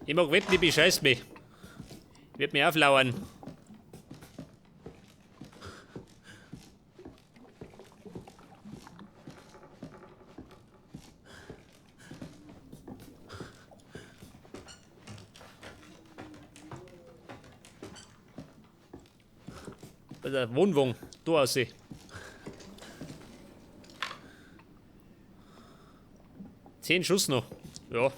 Ich mag wetten, ich bescheiß mich. Ich werd mich auflauern. Bei der Wohnwagen, da aussehen. 10 Schuss noch. Ja.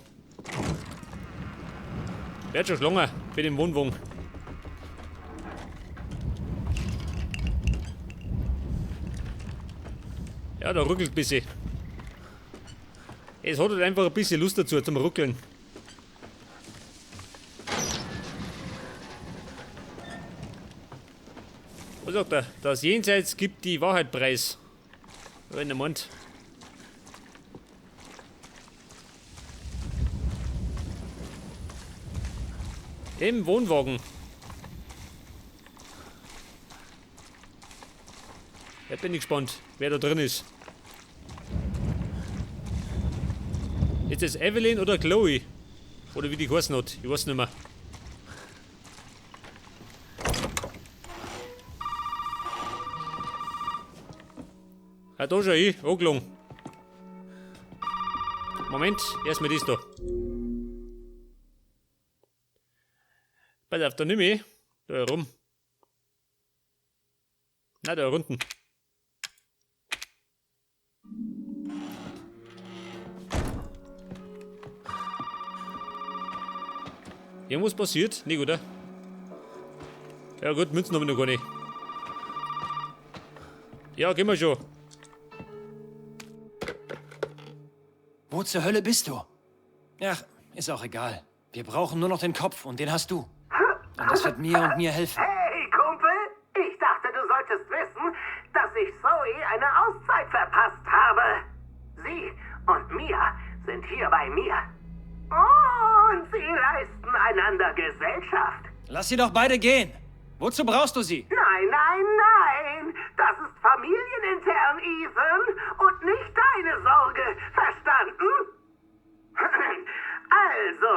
Wird schon schlangen für den Wohnwagen. Ja, da ruckelt ein bisschen. Es hat halt einfach ein bisschen Lust dazu, zum Ruckeln. Was sagt er? Das Jenseits gibt die Wahrheit preis. Wenn er meint. Im Wohnwagen. Da bin ich gespannt, wer da drin ist. Ist das Evelyn oder Chloe? Oder wie die geheißen hat? Ich weiß nicht mehr. Ja, da schon ich, angelogen. Moment, erstmal das da. Pass auf, da nimm ich. Da herum. Na, da unten. Irgendwas passiert? Nicht, oder? Ja gut, Münzen haben wir noch gar nicht. Ja, gehen wir schon. Wo zur Hölle bist du? Ach, ist auch egal. Wir brauchen nur noch den Kopf und den hast du. Und das wird mir und mir helfen. Hey, Kumpel! Ich dachte, du solltest wissen, dass ich Zoe eine Auszeit verpasst habe. Sie und Mia sind hier bei mir. Und sie leisten einander Gesellschaft. Lass sie doch beide gehen. Wozu brauchst du sie? Nein, nein, nein! Das ist familienintern, Ethan. Und nicht deine Sorge. Verstanden? Also,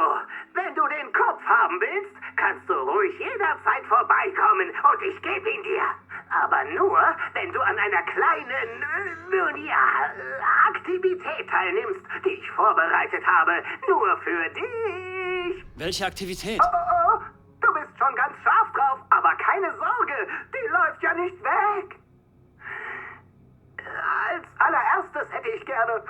wenn du den Kopf haben willst, kannst du ruhig jederzeit vorbeikommen und ich gebe ihn dir. Aber nur, wenn du an einer kleinen, nun ja, Aktivität teilnimmst, die ich vorbereitet habe. Nur für dich. Welche Aktivität? Oh, oh, oh, du bist schon ganz scharf drauf, aber keine Sorge, die läuft ja nicht weg. Als allererstes hätte ich gerne,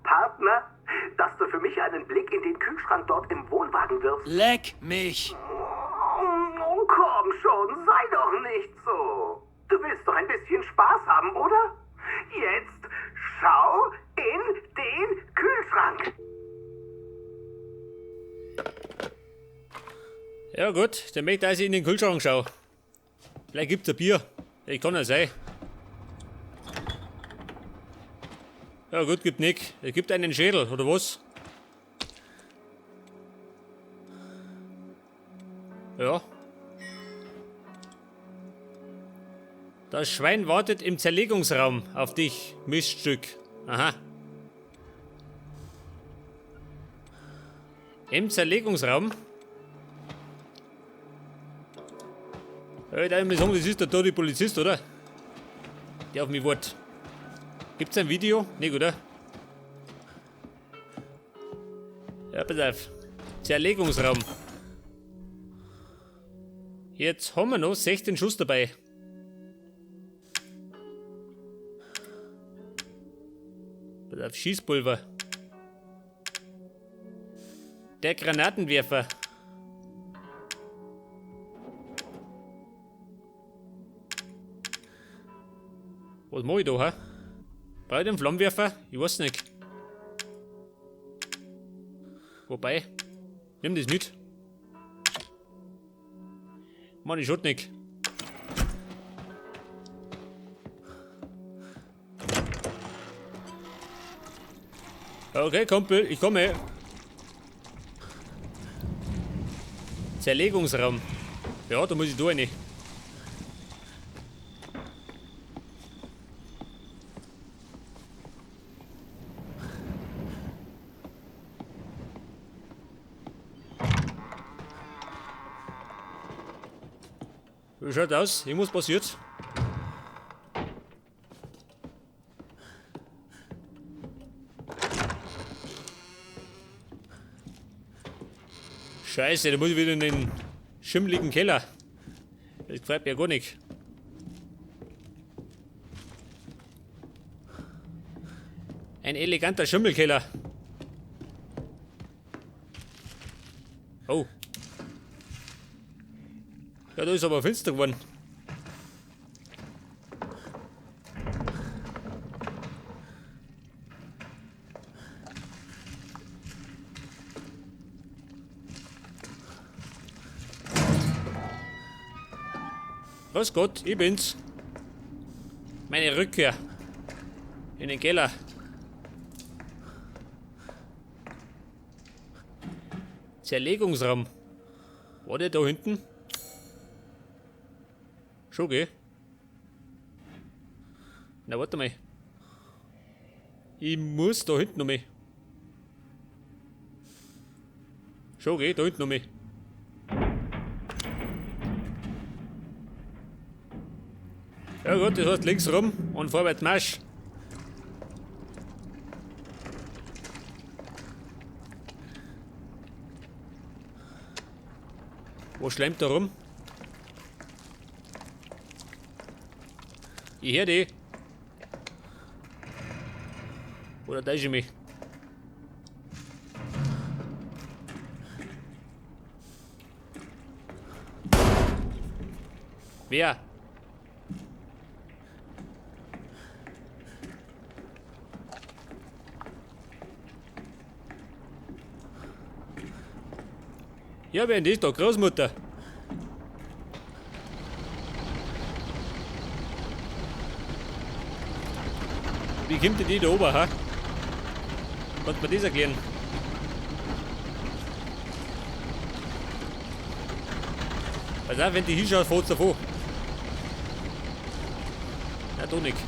Partner, dass du für mich einen Blick in den Kühlschrank dort im Wohnwagen wirfst. Leck mich! Oh, komm schon, sei doch nicht so. Du willst doch ein bisschen Spaß haben, oder? Jetzt schau in den Kühlschrank. Ja gut, dann möchte ich, dass ich in den Kühlschrank schaue. Vielleicht gibt's ein Bier. Ich kann ja sein. Ja gut, gibt nicht. Es gibt einen Schädel, oder was? Ja. Das Schwein wartet im Zerlegungsraum auf dich, Miststück. Aha. Im Zerlegungsraum? Ja, ich darf mal sagen, das ist der tote Polizist, oder? Der auf mich wartet. Gibt's ein Video? Nicht, oder? Ja, pass auf. Zerlegungsraum. Jetzt haben wir noch 16 Schuss dabei. Pass auf, Schießpulver. Der Granatenwerfer. Was mach ich da, hä? Brauch ich den Flammenwerfer? Ich weiß nicht. Wobei, nimm das mit. Mann, ich schaut nicht. Okay, Kumpel, ich komme. Zerlegungsraum. Ja, da muss ich da rein. Wie schaut aus? Irgendwas passiert? Scheiße, da muss ich wieder in den schimmligen Keller. Das gefällt mir gar nicht. Ein eleganter Schimmelkeller. Oh. Ja, da ist aber finster geworden. Grüß Gott, ich bin's. Meine Rückkehr in den Keller. Zerlegungsraum. War der da hinten? Schon, gell? Na, warte mal. Ich muss da hinten noch mal. Schon, gell? Da hinten noch mal. Ja gut, das heißt links rum und vorwärts Marsch. Wo schlemmt da rum? Ich hör die. Oder täusche ich mich? Wer? Ja, wer denn das da? Großmutter. Wie kommt denn die da oben, ha? Kannst du mir das erklären? Pass auf, wenn die hinschaut, fährt's davon. Na, doch nicht.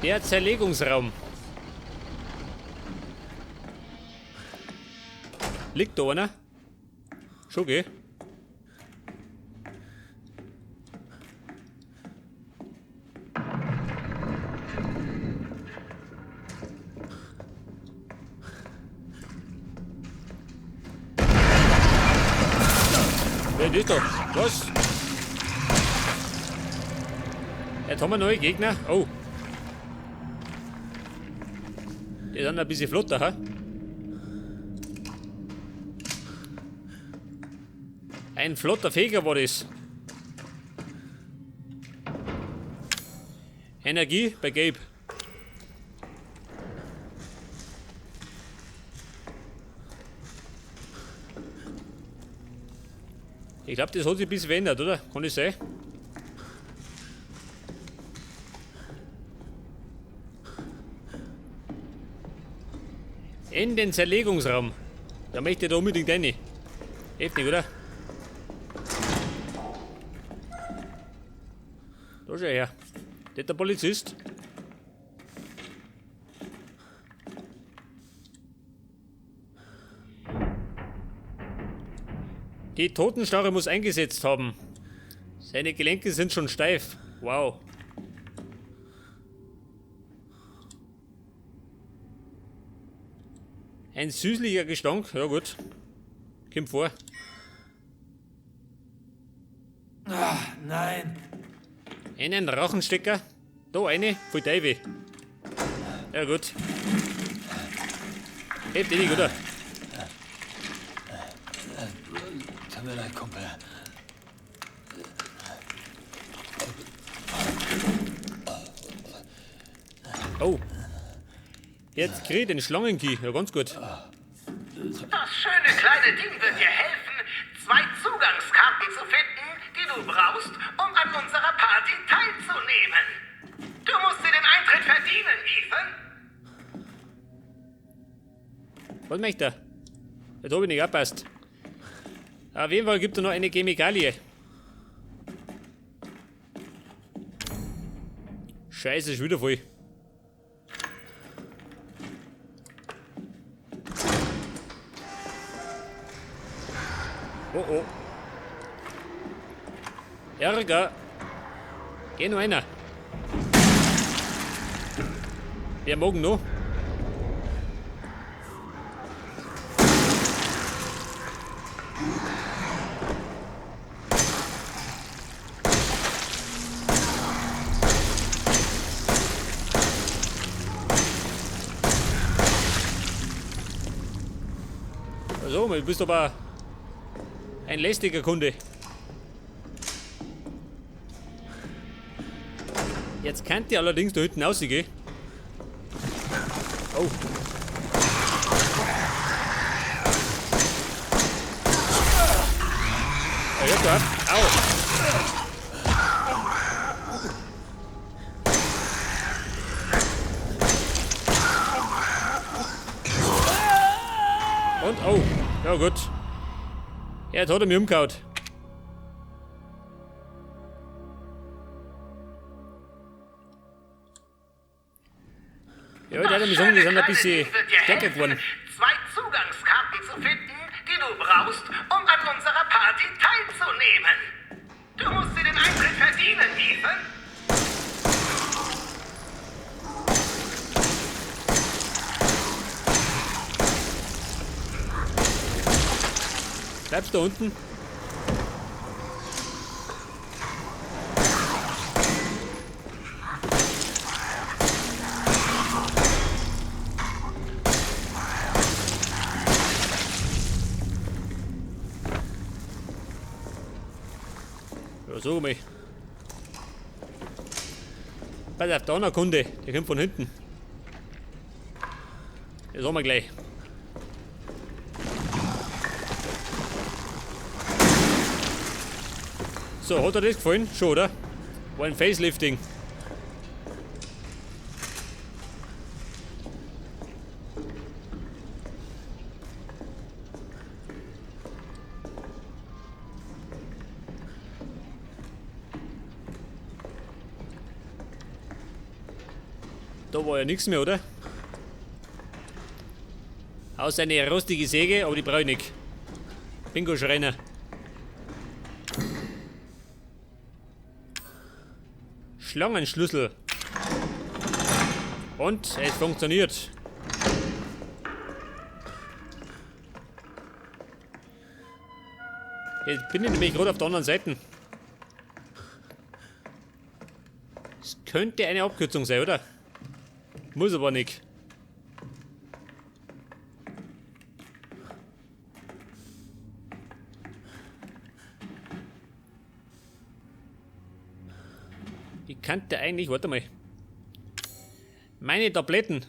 Der Zerlegungsraum. Liegt da einer? Schon, gell? Wer ist da? Was? Jetzt haben wir neue Gegner. Oh. Die sind ein bisschen flotter, ha? Ein flotter Feger war das. Energie bei Gabe. Ich glaub, das hat sich ein bisschen verändert, oder? Kann das sein? In den Zerlegungsraum. Da möchte ich da unbedingt rein. Heftig, oder? Da schau her. Der ist der Polizist. Die Totenstarre muss eingesetzt haben. Seine Gelenke sind schon steif. Wow. Ein süßlicher Gestank, ja gut. Kommt vor. Ach, nein. Einen Rachenstecker. Da eine, voll Teufel. Ja gut. Hebt die nicht, oder? Tut mir leid, Kumpel. Oh. Jetzt krieg ich den Schlangenkey. Ja, ganz gut. Das schöne kleine Ding wird dir helfen, 2 Zugangskarten zu finden, die du brauchst, um an unserer Party teilzunehmen. Du musst dir den Eintritt verdienen, Ethan. Was möchte er? Jetzt hab ich nicht gepasst. Auf jeden Fall gibt es noch eine Chemikalie. Scheiße, ist wieder voll. oh. Ärger. Geh noch einer. Wer mag noch? So, du bist aber ein lästiger Kunde. Jetzt könnt ihr allerdings da hinten rausgehen. Oh. Oh, ja, au. Und oh. Ja gut. Jetzt hat er mich umgehauen. Ja, ich würde mir sagen, die sind ein bisschen stärker geworden. 2 Zugangskarten zu finden, die du brauchst, um an unserer Party teilzunehmen. Du musst dir den Eintritt verdienen, Ethan. Bleibst da unten? Ja, so mich. Pass auf, da noch ein Kunde, der kommt von hinten. Das haben wir gleich. So, hat dir das gefallen? Schon, oder? War ein Facelifting. Da war ja nichts mehr, oder? Außer eine rostige Säge, aber die brauche ich nicht. Bingo Schreiner. Schlangenschlüssel. Und es funktioniert. Jetzt bin ich nämlich gerade auf der anderen Seite. Es könnte eine Abkürzung sein, oder? Muss aber nicht. Ich kannte eigentlich, warte mal. Meine Tabletten.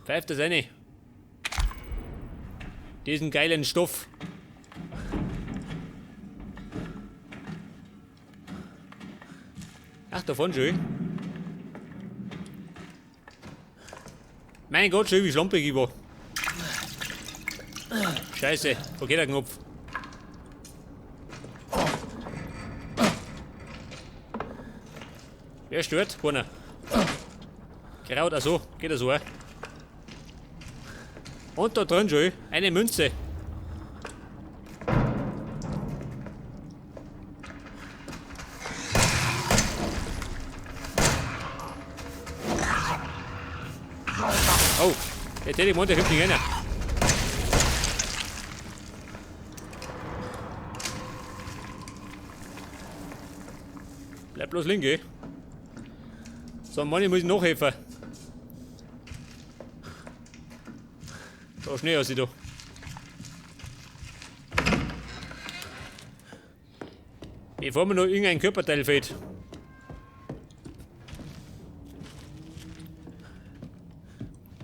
Pfeift das eine. Diesen geilen Stoff. Ach, davon schön. Mein Gott, schön wie schlampig ich war. Scheiße, okay, der Knopf. Wer stört? Keiner. Kraut, also, geht das so, auch. Und da drin schon eine Münze. Oh, der hätte ich gemeint, der kommt nicht rein. Bleib bloß links, ey. So, Mann, ich muss nachhelfen. Da schnell aus, da. Bevor mir noch irgendein Körperteil fehlt.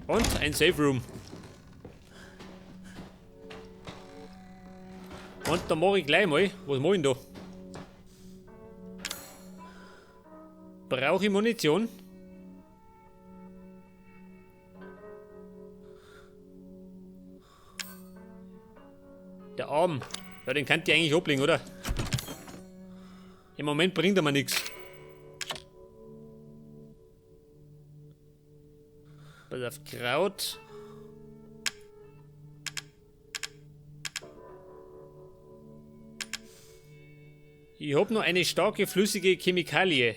Und ein Safe Room. Und da mache ich gleich mal. Was mache ich denn da? Brauche ich Munition? Der Arm. Ja, den könnt ihr eigentlich ablegen, oder? Im Moment bringt er mir nichts. Pass auf, Kraut. Ich hab noch eine starke flüssige Chemikalie.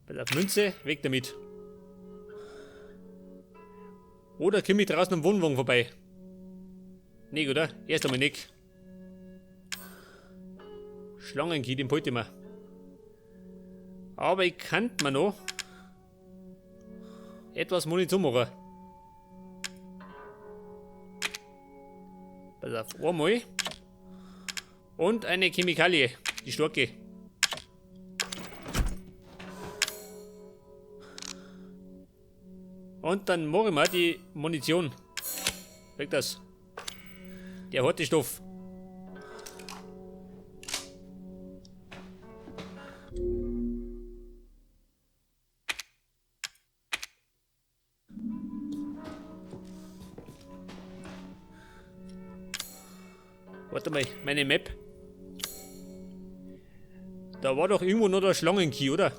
Pass auf, Münze, weg damit. Oder komm ich draußen am Wohnwagen vorbei? Nicht, oder? Erst einmal nicht. Schlangenkind, den behalte ich mir. Aber ich kann mir noch etwas Munition machen. Pass auf, einmal. Und eine Chemikalie, die starke. Und dann mache ich mir die Munition. Weg das. Der harte Stoff. Warte mal, meine Map. Da war doch irgendwo noch der Schlangenkey, oder?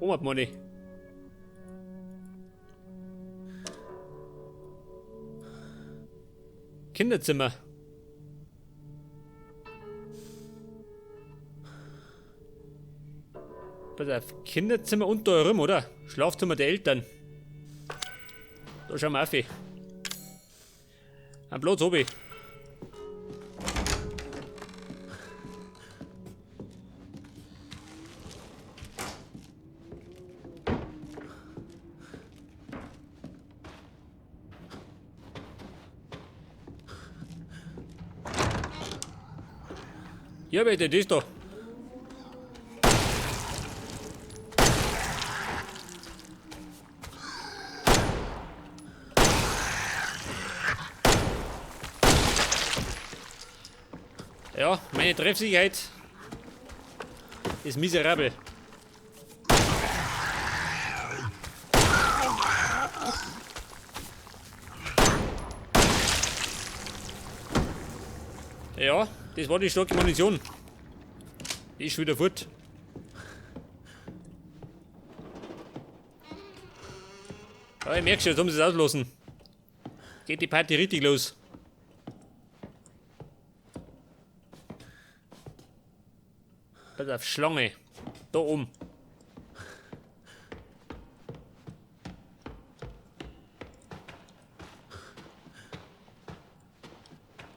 Oma hat meine. Kinderzimmer. Pass auf, Kinderzimmer und da herum, oder? Schlafzimmer der Eltern. Da schauen wir auf. Am Platz hab ich. Ja, wer denn das da? Ja, meine Treffsicherheit ist miserabel. Ja, das war die starke Munition. Die ist wieder fort. Ja, ich merke schon, jetzt haben sie es auslassen. Geht die Party richtig los. Pass auf, Schlange. Da oben.